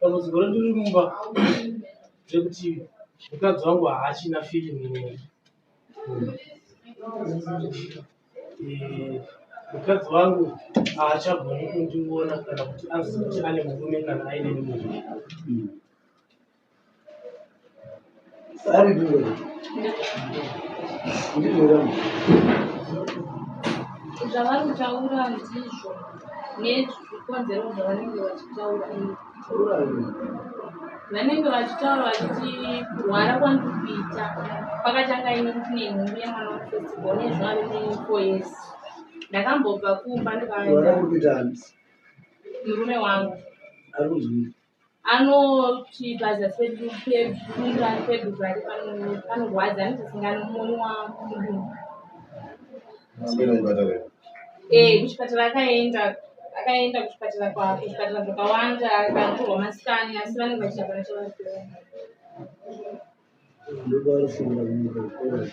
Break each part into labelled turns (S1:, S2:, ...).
S1: Dambudziko randiri mumba rekuti mukadzi wangu haachina feeling neni. Mukadzi wangu haachagoni kundiona kana kuti anzwe kuti ane murume kana aine murume.
S2: Zvavari kutaura ndizvo nezvikonzero zvavanenge vachitaura. Vanenge vachitaura vachiti kurwara kwandiri kuita kwakatanga ini ndine nhumbu yemwana wefirst born ezvo ave ne4 years. Ndakambobva kumba ndikaenda murume wangu anoti pazasi pedumba pedubari panorwadza anoita senge anomonwa mudumbu. Eh, kuchipatara akaenda akaenda kuchipatara kuzvipatara zvakawanda akanotorwa masikani asi vanenge vachiti hapana chavari kuona.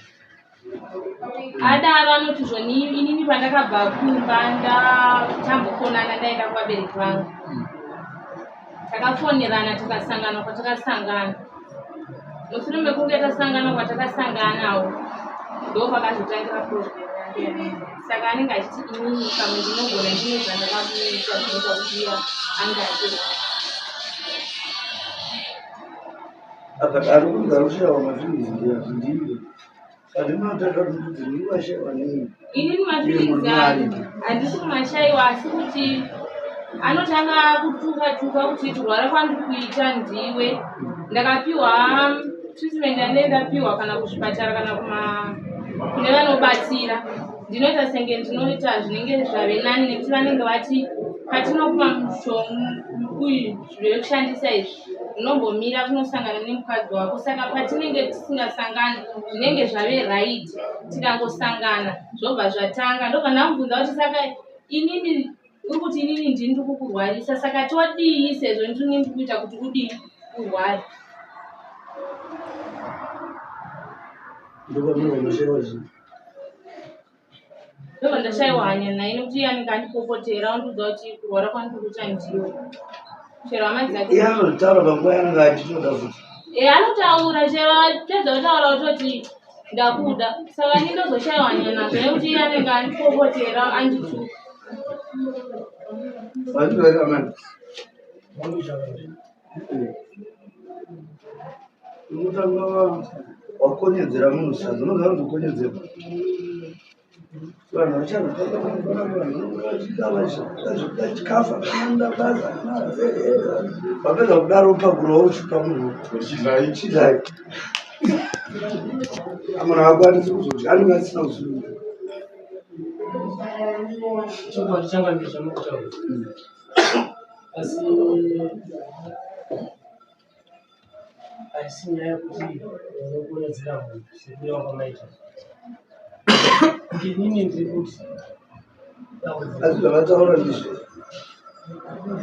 S2: Adaro anoti zvoni inini pandakabva kumba ndatambofonana ndaenda kuvabereki vangu takafonerana tikasangana kwatakasangana mushure mekunge tasangana kwatakasanganawo ndopakazotangira problem yange saka anenge achiti inini pamwe ndinogona ndine zvandakamuita zvinoita kuti iye ange achirwara.
S3: Akadaro kunzi arikushaiwa mafeelings ndiye andinotaka kuti ndiri nei.
S2: Inini mafeelings angu handisi kumashaiwa asi kuti anotanga kutuka tuka kuti kurwara kwandiri kuita ndiwe. Ndakapiwa treatment yandinenge ndapiwa kana kuzvipatara kana kuma kune vanobatsira. Ndinoita senge ndinoita zvinenge zvave nani nekuti vanenge vati patinokupa mushonga uyu zvekushandisa izvi unombomira kunosangana nemukadzi wako saka patinenge tisingasangani zvinenge zvave right tikangosangana zvobva zvatanga ndobva ndamubvunza kuti saka inini uri kuti inini ndini ndiri kukurwarisa saka todii sezvo ndini ndiri kuita kuti udii urware. Ndobva ndashaiwa hanya naye nekuti iye anenge andipopotera ondiudza kuti kurwara kwandiri kuita ndiwe. Chero hama dzake.
S3: Iye anotaura panguva yaanenge achitoda futi.
S2: Eh anotaura chero apedza kutaura ototi ndakuda. Saka ini ndozoshaiwa hanya nazvo nekuti iye anenge andipopotera andituka.
S3: Vanhu amani. Unotanga wakonyedzera munhu sadza unoziva kunzi kukonyedzera vanhu vachachikafu akanoda basa vapedza kudaro upakurawo uchipa munhu chidai munhu akwanisi kuzodya anenge asina kusununguka.
S1: Chokwadi changamire zvamukutaura asi haisi nyaya yekuti unokurudzira munhu sekuya kwamaita. Inini ndiri kuti
S3: asi zvavataura ndizvo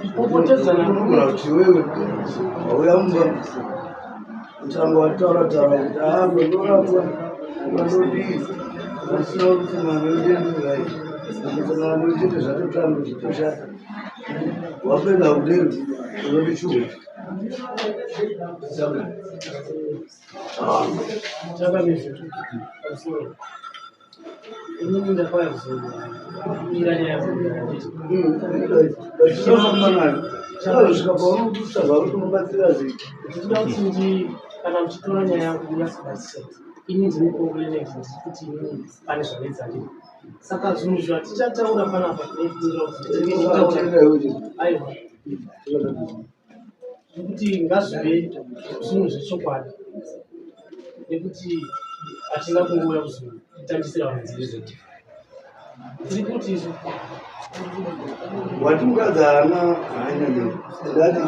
S1: kupopotedzana
S3: unogona kuti iwewe wauya mumba kutanga wataura taura kuti aa ndorapwa ndodii vasina kuti mwana uenderai mwana uende zvatotanga zvitoshata wapedza kudero unoti chuwe
S1: Chakamizvo inini ndakauya kuzomira nyaya
S3: yatinofamba nayo chakazosvika paunokusa zvauri kunobatsira sei
S1: ndinoda kuti ndi kana muchitora nyaya yangu munyatsobatsira ini ndine complainant ndiri kuti inini pane zvanetsa ndini saka zvinhu zvatichataura panapa tinofungira kuti tinenge tichitaura aiwa nekuti ngazvive zvinhu zvechokwadi nekuti hatina kungouya kuzotambisira vanhu nzeve tiri kuti isu
S3: Wati mukadzi haana hanya newe ndati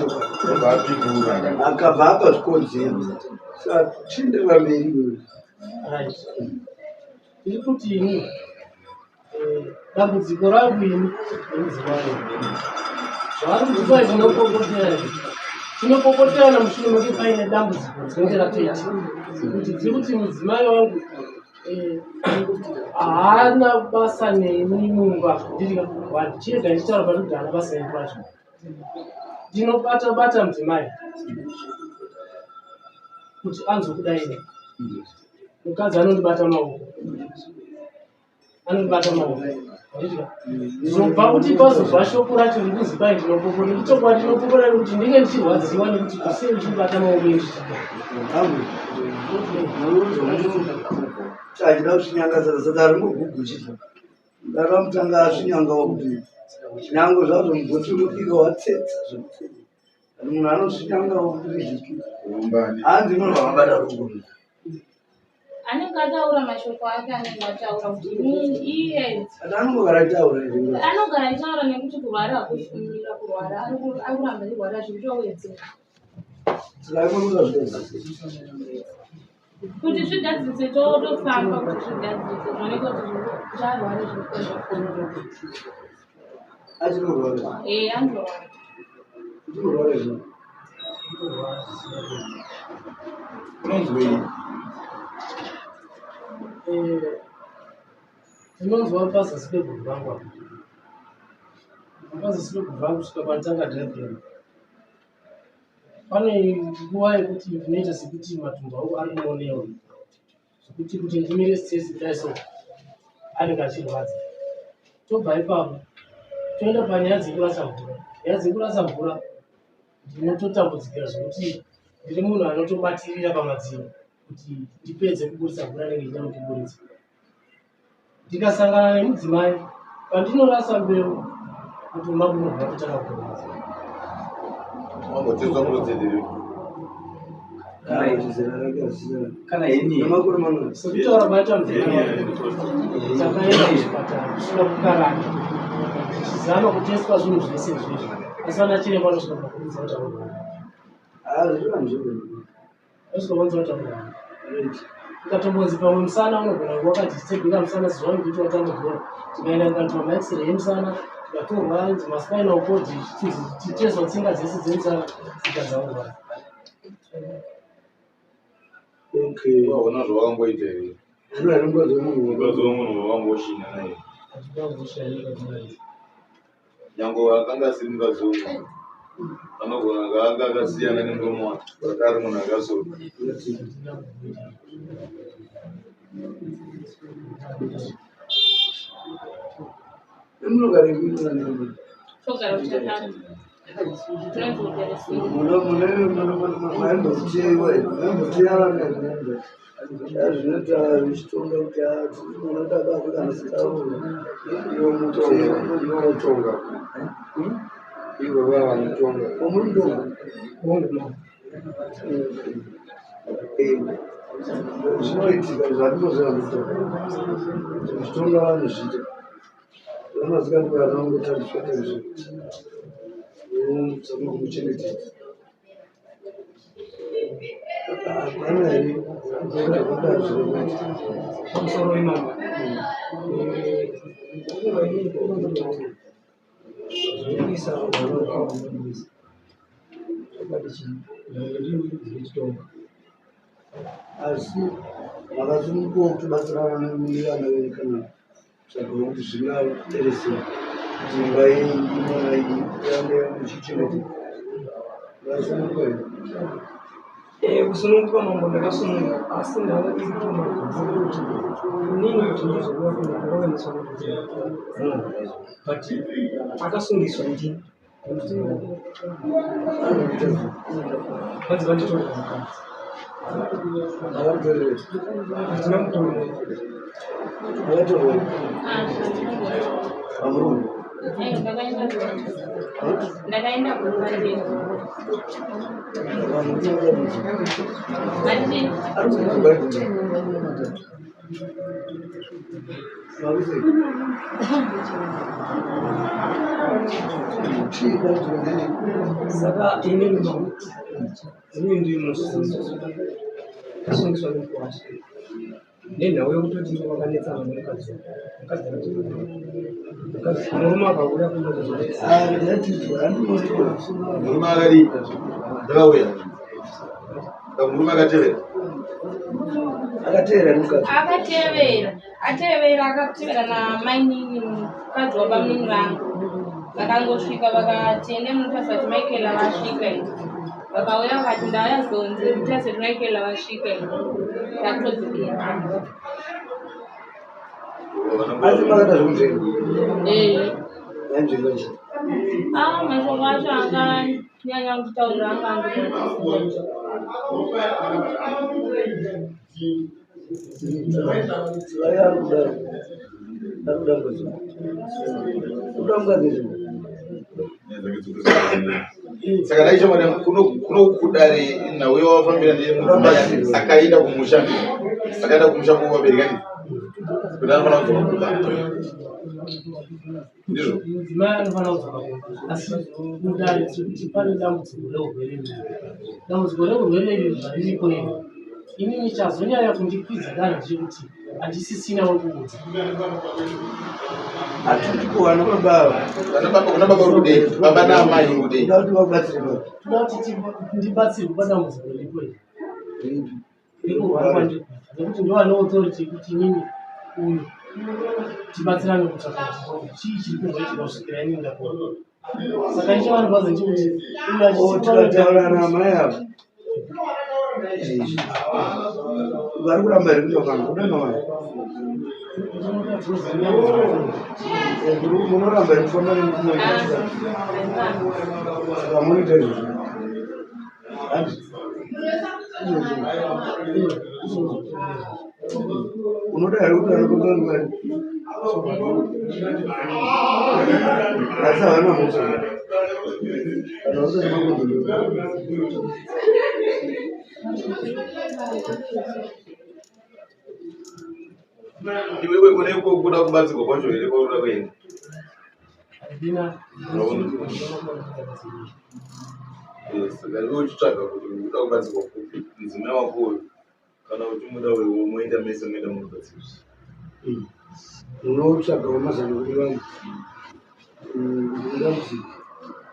S3: chokwadi akabva apa zvikonzero saka chienderera mberi iwewe.
S1: Right, tiri kuti ini dambudziko rangu ini nemudzimai zvaari kuti kwai tinopopotera tinopopoterana mushure meke paine dambudziko rinenge ratoitika kuti tiri kuti mudzimai wangu haana basa neni mumba ndiri wani chirega ndichitaura pari kuti haana basa neni pacho. Ndinobata bata mudzimai kuti anzwe kudai. Mukadzi anondibata maoko, anondibata maoko. Zvinobva kuti pazobva shoko racho rekuzi kwai ndinopopora, nekuti chokwadi ndinopopora nekuti ndinge ndichirwadziwa nekuti kusei uchindibata maoko endichida.
S3: Achida kusvinyanga sadza, sadza haringoguguchi. Ndakamutanga asvinyangawo kuti nyange zvazvo mugotsi unobika watsetsa zvekutsetsa, munhu anosvinyangawo kuti rizviki hanzi munhu vakabata ruoko.
S2: Anenge ataura mashoko ake, anenge ataura kuti iye
S3: Ati anongogara achitaura izvi.
S2: Anogara achitaura nekuti kurwara hakusi kumira kurwara, ari kuramba achirwara zvekutowedzera.
S3: Saka aimonoda zvinhu
S2: kuti zvigadzirise, totofamba kuti zvigadzirise, zvioneka kuti zvarwara zviri.
S3: Achinorwara?
S2: Ee, anorwara.
S3: Achinorwara izvi.
S4: Unonzwei?
S1: Ndinonzwa pazasi peguvhu rangu apa, pazasi peguvhu rangu kusvika panotanga diaphragm. Pane nguva yekuti ndinoita sekuti matumbu angu ari kumonewa, zvekuti kuti ndimire straight kudai so anenge achirwadza. Tobva ipapo toenda panyaya dzekurasa mvura. Nyaya dzekurasa mvura ndinototambudzikira zvekuti ndiri munhu anotobatirira pamadziro kuti ndipedze kuburitsa mvura inenge ichida kundiburitsa. Ndikasangana nemudzimai, pandinorasa mbeu mutumbu mangu munobva matotanga kurwadza.
S4: Wambotedzwa prostate here?
S5: Kana heni.
S3: Nemakore mangani?
S1: Sekutaura kwaita mudzimai, takaenda kuchipatara kusvika kukaranga tichizama kuteswa zvinhu zvese izvizvi, asi vana chiremba vanosvika pakuudza kuti aurwara.
S3: Hazvivanzviko.
S1: Vanosvika vaudza kuti aurwara. Ukatombonzi pamwe musana unogona kunge wakadisturb-ika musana sezvo kuti watamba bhora, tikaenda tikaitwa maX-ray emusana, tikatorwa inzi maspinal cord, tichiteswa tsinga dzese dzemusana, dzikadzaurwara.
S3: Okay.
S4: Waona zvawakamboita here?
S3: Zvino here mukadzi wemunhu?
S4: Mukadzi wemunhu wawangoshinha naye. Nyange akanga asiri mukadzi wemunhu, anogona kunge anga akasiyana nemurume wake, but ari munhu akasota.
S3: Munogara kuitira nini?
S2: Togara kuchakati tinonzi kuteresini.
S3: Maimboteya vana here? Zvinoita zvichitonga kuti munoda baba kana sitaura.
S6: Iwe mutonga, iwe mutonga, iwe vava vanotonga.
S3: Omurutonga. Zvinoitika zvatinoziva kuti zvichitonga vanozviita, vanozika kuti vanongotambiswa tambiswa, zama kumuchengetedza. Hapana here zvakadazvo?
S1: Pamusoro imama, zvinoisa zvinoisa chokwadi chii, ndiri chitonga.
S3: Asi makasununguka kutobatsirana nevana venyu kana tsvaga kuti zvingaperesei kuti imba imona irambe muchichengetedza? Makasununguka here?
S1: Kusununguka mambo, ndakasununguka, asi ndava iri kumagumbo kuti inini kuti ndizouya kuno ndakavaniswa kuti, but akasungiswa ndini, vanzi vanditorera mukadzi.
S3: Makamutorera?
S1: Handina mutorera.
S3: Makatorera pamurume?
S2: Ndakaenda kumba ndega.
S3: Vanhu kunoratidza
S2: Ati
S3: ari kukubaidza makusei chii dambudziko ndei?
S1: Saka inini mambo, inini ndiri musungiswa, ndasungiswa nemukwasha nenhau yekutoti ivo vakanetsana nemukadzi. Mukadzi mukadzi murume akauya kuno.
S4: Murume akadii? Ndakauya. Murume akatevera.
S3: Akateera nemukadzi?
S2: Akatevera, atevera, akatevera namainini, mukadzi wabamunini vangu. Vakangosvika vakati ende munotarisa kuti Michael vasvika here. Vakauya vakati ndauya zonzi mutarisa kuti Michael vasvika here. Takutodzokera.
S3: Asi makaita zvekunzvenga?
S2: Eh.
S3: Yainzvenga chii?
S2: Ah, mashoko acho anganyanya kutitaurira anga andikwatisa.
S3: Vai ari kuda ari kuda mukadzi. Kuda mukadzi zvino.
S4: Saka dai shamwari yangu kuno kudare nauya wafambira nemudzimai akaenda kumusha, akaenda kumusha kuvabereki ati kuti anofanira kudzoka kumba, ndizvo?
S1: Mudzimai anofanira kudzoka kumba, asi mudare tiri kuti pane dambudziko reurwere iri. Dambudziko reurwere iri zvaririko iri, inini chazonyanya kundikwidza danho ndechekuti handisisina wekuudza.
S3: Hatiti kuwana baba ava.
S4: Vana baba, kuna baba uri kudei, baba naamai uri kudei?
S3: Kuda kuti vakubatsire baba.
S1: Toda kuti ndibatsirwe padambudziko riripo iri rekurwara kwandiri kuita, nekuti ndovane authority yekuti inini uyu tibatsirane kutsvaka kuti chii chiri kumboitika kusvikira inini ndapora. Saka icho vanobvaza ndechekuti uyu
S3: Oh, tikataura naamai ava. Vari kuramba here kuita kana kuda navanhu? Munoramba here kufamba nemurume wenyu? Saka munoita izvozvo. Handi? Izvozvo. Unoda here kuti anobaba ngwari? Asi havana mhosva. Kana usati makodzero.
S4: Iwewe kune kuda kubatsirwa kwacho here kwauri kuda kuenda?
S1: Handina.
S4: Yes, saka iwe uchitsvaga kuti uda kubatsirwa kupi, mudzimai wako uyu kana uchimuda uyu, moenda mese, moenda munobatsirwa.
S3: Unotsvagawo mazano kune vamwe. Ndingamuti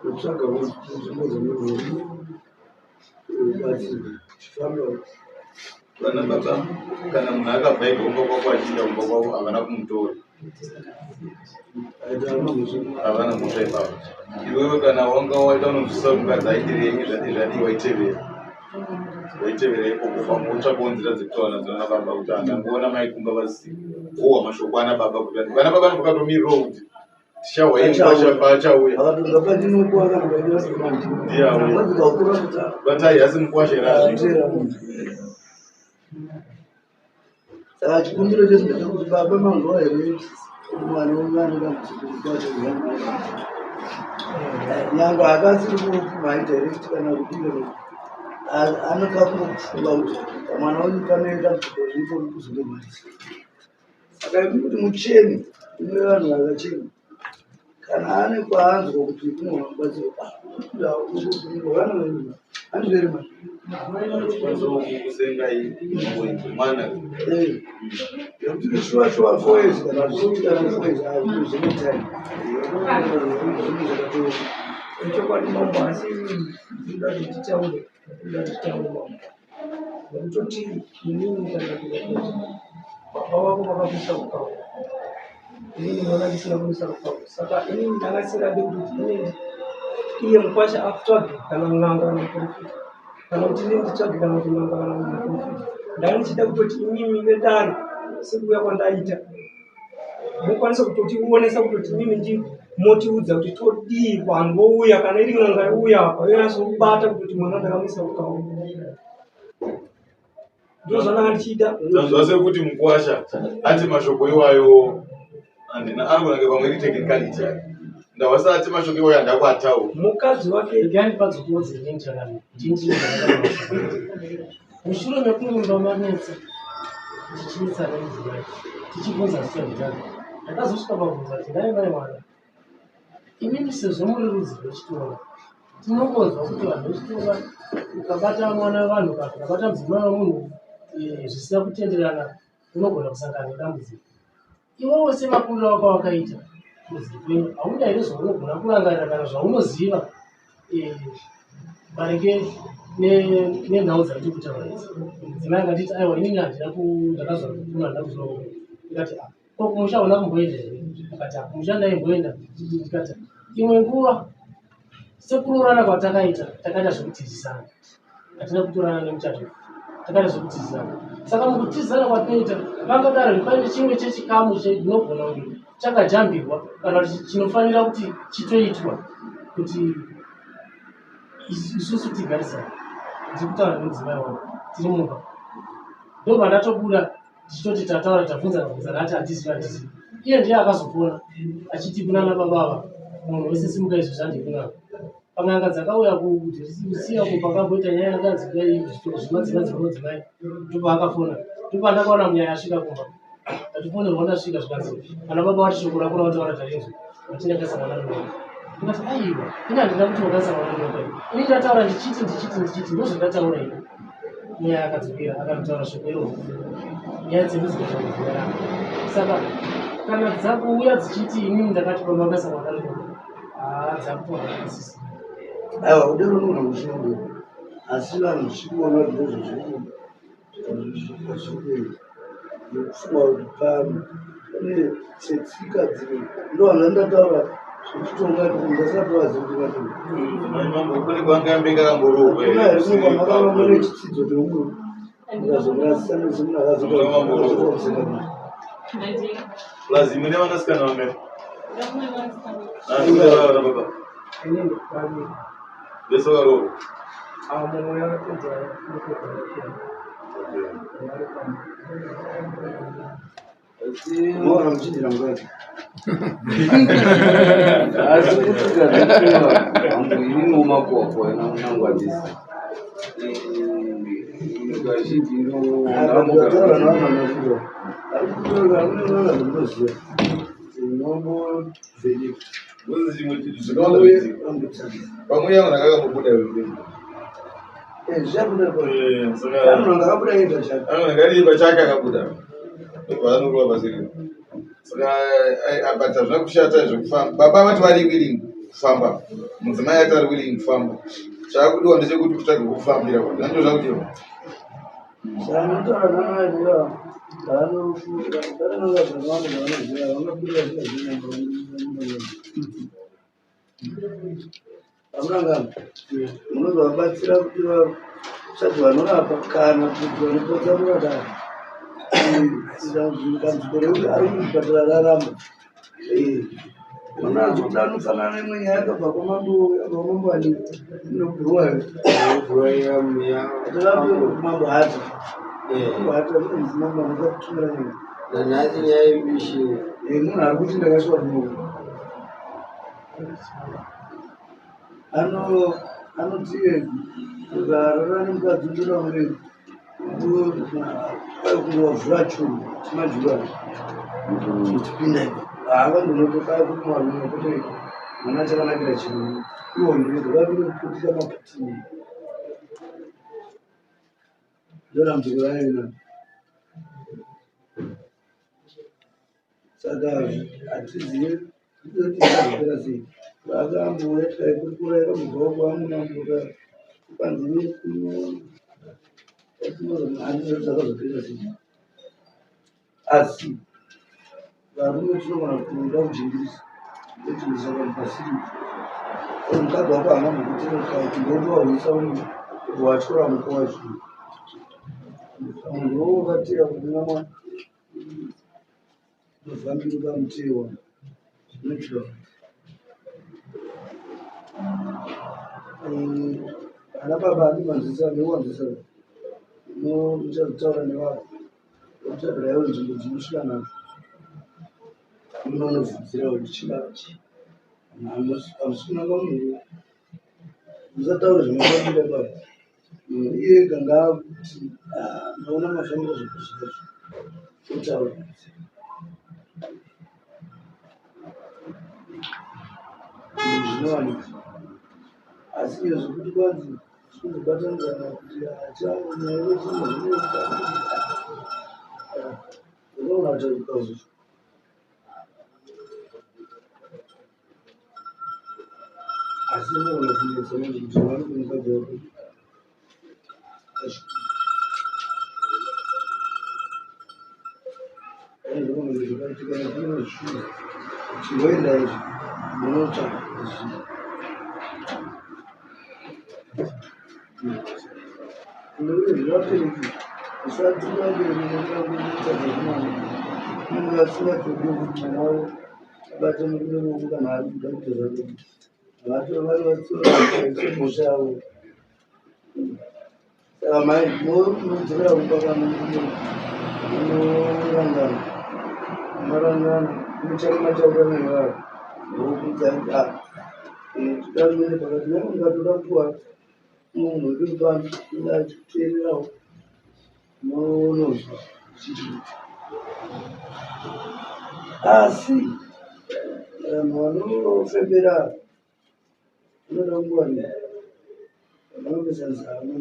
S3: utsvagawo nzvimbo dzamunogona kubatsirwa. Chifambawo.
S4: Vana baba, kana munhu akabva ega kumba kwako achienda kumba kwavo, havana kumutora.
S3: Aita havana mhosva.
S4: Havana mhosva ipapo. Iwewe kana wanga waita unonzwisisa kuti mukadzi aidirei, zvadii zvadii, waitevera, waitevera ikoko. Pamwe wotsvakawo nzira dzekutaura nadzo nana baba kuti handangoona mai kumba vasiri, wohwa mashoko ana baba kuti vana baba vanobva katomirirawo kuti tichahwa iye mukwasha paachauya.
S3: Akatobva pandinokuwa kana pandinokuwa.
S4: Ndiye auya.
S3: Wadzikakura kuti
S4: Batai hasi mukwasha here azviko.
S3: atera munhu. Saka chikumbiro chedu ndechekuti baba manzwa here kuti mwana wenyu ane dambudziko rekuti nyangwe akasiri kumaita direct kana kudii, anoda kungofunga kuti pamwana wenyu pane dambudziko riripo rikuzomurwarisa. Saka imi kuti mucheme, imi vanhu vakachema, kana ane kwaanzwa kuti kunoona kubatsirwa, handizvo ma?
S4: Kusenga mwana.
S3: Nekuti shuwa shuwa 4 years kana zvichiita kana 4 years zvine time zvinhu zvakatooma.
S7: Chokwadi mambo, asi ndinoda kuti titaure, ndinoda kuti titaure mambo, nekutoti inini kana kuti baba vako vakakuisa rukawo, inini ndinoona ndisina kuisa rukawo. Saka inini ndanga ndisingadi kuti inini iye mukwasha atsvage kana n'anga kana muprofita, kana kuti inini nditsvage kana kuti n'anga kana muprofita. Ndanga ndichida kutoti imimi vedare, sekuuya kwandaita, mokwanisa kutotionesa kutoti imimi ndi motiudza kuti todii. Vanhu vouya, kana iri n'anga youya apa yonyatsokubata kutoti mwana ndakamuisa rukawo. Ndo zvandanga ndichida.
S4: Tanzwa sekuti mukwasha ati mashoko iwayo handina, anogona kunge pamwe iri technicality yake. Ndawasa ati mashoko iwayo handakuataura.
S7: Mukadzi wake.
S1: Regai ndipadzokudze inini chakanaka ndinji. Mushure mekunge manetsa, tichinetsana nemudzimai, tichibvunza zita zvitatu, ndakazosvika pabvunza kuti ndai mai mwana, imimi sezvo muri rudzi rwechitonga, tinongonzwa kuti vanhu vechitonga ukabata mwana wevanhu kana ukabata mudzimai wemunhu zvisina kutenderana, unogona kusangana nedambudziko. Iwewe semakuriro ako wakaita rudzi rwenyu, hauna here zvaunogona kurangarira kana zvaunoziva maringe nenhau dzandiri kutaura idzi? Mudzimai akanditi, "Aiwa, inini handina, ndakazwa kukuru, handina kuzoona." Ndikati, "Ah, ko kumusha hauna kumboenda here?" Akati, "Ah, kumusha ndaimboenda." Ndikati, Imwe nguva sekuroorana kwatakaita, takaita zvekutizisana, hatina kutorana nemuchato, takaita zvekutizisana. Saka mukutizana kwatinoita pangadaro paine chimwe chechikamu chinogona kunge chakajambirwa kana kuti chinofanira kuti chitoitwa kuti isusu tigarisane. Ndiri kutaura nemudzimai wangu tiri mumba, ndobva ndatobuda tichitoti tataura tabvunzana bvunzana, ati handizivi handizivi. Iye ndiye akazopona achiti kunana baba ava, munhu wese simuka izvi zvandikunana. Pan'anga dzakauya kusiya uko pakamboita nyaya yakanzi zvitoro zvemadzimai dzemadzimai, ndopaakafona, ndopandakaona munyaya asvika kumba. Ndatofonerwa ndasvika, zvikanzi ana baba vati shoko rako rawataura tarinzwa, vatinakaisa mwana runyoka. Ndikati aiwa, ini handina kuti wakaisa mwana runyoka, ini ndataura ndichiti ndichiti ndichiti ndozvandataura ini. Nyaya akadzokera akanotaura shoko iroro, nyaya dzedu dzikataura zvinyarara. Saka kana dzakuuya dzichiti inini ndakati baba vakaisa mwana runyoka, haa dzakutorwa asisi.
S3: Aiwa, kudero unogona kushungu, asi vanhu zvichikuona kuti ndozvo zviri nekufunga kuti pano pane setsika dzimwe ndo vanhu vandataura zvechitonga ndasati vazivi kuti vatonga.
S4: Mambo kune kwanga kangorohwa.
S3: Kuna here kumwe kwamakanga mune chitsidzo cheumwe mukazomurasisa nese munhu akazotaura?
S4: Plus imwe nevanasikana vamene vana baba
S7: Inini vaviri.
S4: Vese vakaroorwa?
S7: Avo mumwe akapedza mukugara. Vari pano.
S3: Maona muchinjira mukadzi.
S6: Asi kuti ukazvifunga hangu ininiwo makwakwa nangwadisa kazhinji.
S3: Ndataura navanhu vanoziva, arikutora unenge zvandinoziva tinombovheneka.
S4: Ngozi chimwe chinhu zvakawanda kuitika. Pamwe yangu ndakakambobuda.
S3: Zvichabuda.
S4: Saka
S3: anhu ndakabuda ega chake.
S4: Anhu ngari pachake akabuda ndobva anorova pasiri. Saka but hazvina kushata zvekufamba. Baba vati vari willing kufamba, mudzimai ati ari willing kufamba. Chaakudiwa ndechekuti kutsvage kufambira nando zvakudiwa.
S3: Zvanotaura nanaaiva vanofunga vanonga zvakawanda zvavanoziva vangabuda zvinazvinaa. Amunangano munozovabatsira kuti vatsvage vanorapa kana kuti vanopotsa muradaro dambudziko rekuti ari kuzvipatara raramba. Unoratidza kuti anofanana neimwe nyaya yakabva kwamambo, yakabva kwamambo ani nobhuruwayo. Mambo Hata, Mambo Hata, mambo anokatumira nyaya.
S6: Nanhasi nyaya yembishi.
S3: Munhu ari kuti ndakasvika kuno ano anoti ukarara nemukadzi ndoda kunge kungowavhura churu chimajura uchipinda ipo havangonotokaa kuti marume kuti mwana chakanakira chinhu iwo ndinoita vakunoputika maputi ndodambudziko raina. Saka hatizivi kuti zvazopera sei. Vakambouya tikaikurukura, yakambobvawo kwamunambuka kwanzi handizivi kuti zvakazopera sei. Asi varume tinogona kuda kujingirisa, kujingirisa vanhu pasiri. Mukadzi wako haana mbokutenga kuti ndotowarwisa ubva watyora muko wacho. Munhu wowo wakateya kunwa mavhambiro pamutewa zvinoitwa. Ana baba andimanzwisa neuwanzwisa muchazotaura nevanhu muchagaraiwo nzvimbo dzinosvika nadzo munonovhunzira kuti chingava chii. Hamusi kunanga munhu musataure zvemafambiro baba. Munhu iye ega ngaakuti ndaona mafambiro zvekusvika otaura zvinowanika. Asi iyo zvekuti kwanzi zvinozobatanidzana kuti achanyaye unoona kuti ukazozva asi unogona kunetsa manje kuti wane mukadzi wako. Zvakaitika nezvimwe zvishuwa chingoenda izvi. Munotsvaga zvinhu. Nekuti zvevabereki usati vabereki nekuda kuita zvemwana unenge vasingatodi kuti mwana wavo abate murume kana ari kuda kuita zvake vatomhosva yavo. Saka mai munodzokera kumba kana munorangana marangana muchati mataurirana nevanhu vokuudza kuti ah toda kuenda pakati nai ungatoda kupuwa munhu wekuri pano ungateererawo monozwa zvichiita. Asi vanhu vanofembera vanoda kungwarira vanopesanisa hama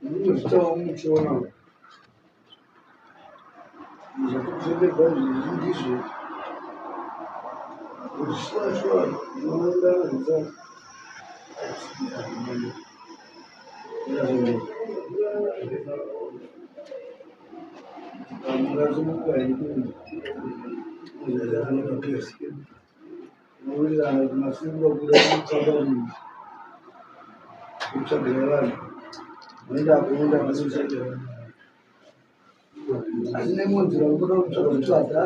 S3: ndinozvitawo muchiona zvakufemberwa izvi ndizvo kuti shuwa shuwa ndinoenda zita. Asi nemunzira kuda kutsvaga.